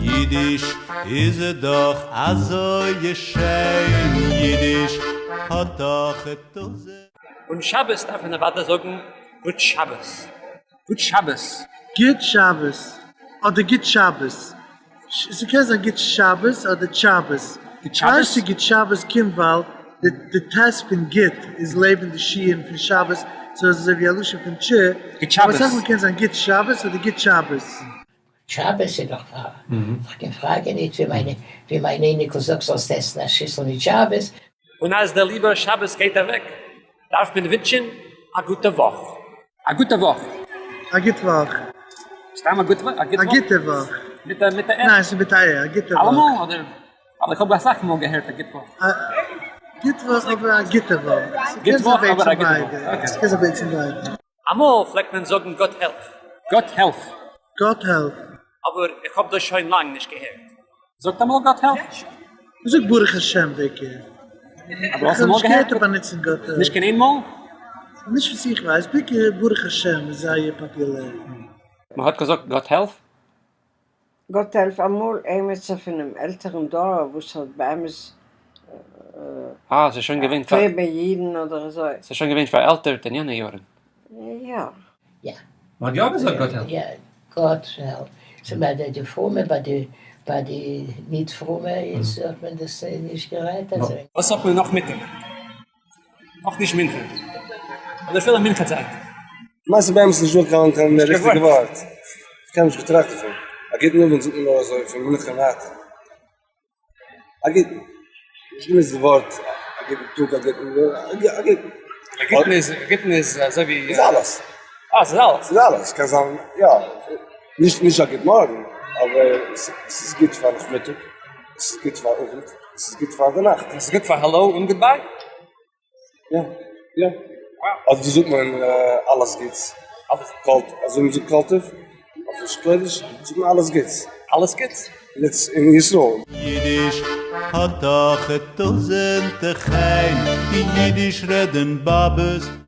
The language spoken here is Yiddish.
ייִדיש איז דאָך אַזוי שיין, ייִדיש האָט דאָך טויזנט. און שבת דארף מען אוודאי זאגן גוט שבת, גוט שבת. גוט שבת אדער גוט שבת? ס'קען זיין גוט שבת אדער טשאבעס. גוט שבת? כ'ווייס צו גוט שבת קומט ווייל די די ט' פון גוט איז לעבן די שין פון שבת, סאו איז אזוי ווי א לשון פון טש, גוט שבת. אבער אסאך מאל קען זיין גוט שבת אדער גוט טשאבעס. שבת איז דאך פאר דאך קיין פראגע ניט, ווי מיינע ווי מיין אייניקל זאגט זאלסט עסן א שיסל מיט שבת. און אז דער ליבער שבת גייט אוועק דארף מען ווינטשען א גוטע וואך. א גוטע וואך. א גוט וואך. סתם א גוט וואך? א גוטע וואך. מיט א מיט א ע? ניין ס'איז מיט א ע, א גוטע וואך. אלעמאל אדער? ווייל איך האב אסאך מאל געהערט א גוט וואך. א גוט וואך אבער א גוטע וואך. גוט וואך אבער א גוטע וואך. ס'קען זיין בעצם ביידע. אמאל פלעגט מען זאגן גאט העלף. גאט העלף. גאט העלף. אבער איך האב דאס שוין לאנג נישט געהערט. זאגט אמאל גאט העלף. מ'זאגט ברוך השם בעיקר. אבער האסט אמאל געהערט? באנוצן גאט העלף. נישט קיין איין מאל? נישט וואס איך ווייס, בעיקר ברוך השם איז זייער פאפולער. מען האט געזאגט גאט העלף? גאט העלף אמאל עימיצער פונעם עלטערן דור וואס האט באמת אה, ס'איז שוין געווען פאר. פרומע אידן אדער אזוי. ס'איז שוין געווען פארעלטערט אין יענע יארן. יא. יא. מ'האט יא געזאגט גאט העלף. יא, גאט העלף. ס'איז ביי די פרומע, ביי די ביי די ניט פרומע איז האט מען דאס נישט גערעדט אזוי. וואס זאגט מען נאכמיטאג? נאך נישט מנחה. אדער אפילו מנחה צייט. כ'מיין ס'איז באמת נישט דא קיין קיין ריכטיגע ווארט. כ'האב נישט געטראכט דערפון. א גוטן אוונט זאגט מען נאר אזוי פון מנחה און ווייטער. א גוטן. נישט גענוצט די ווארט א גוטן טאג א גוטן א גוטן. א גוטן איז א גוטן איז אזוי ווי. איז אלעס. אה ס'איז אלעס. ס'איז אלעס. קען זיין יא. נישט נישט א גוט מארגן אבער ס'איז גוט פאר נאכמיטאג. ס'איז גוט פאר אוונט. ס'איז גוט פאר די נאכט. ס'איז גוט פאר העלאו און goodbye? יא, יא. אדער זאגט מען אלעס גוטס. קאלט, אזוי מ'זאגט כל טוב, אויף לשון קודש זאגט מען אלעס גוטס. אלעס גוטס? אין ישראל. יידיש האט דאך טויזענטע חן, יידיש רעדן באבעס.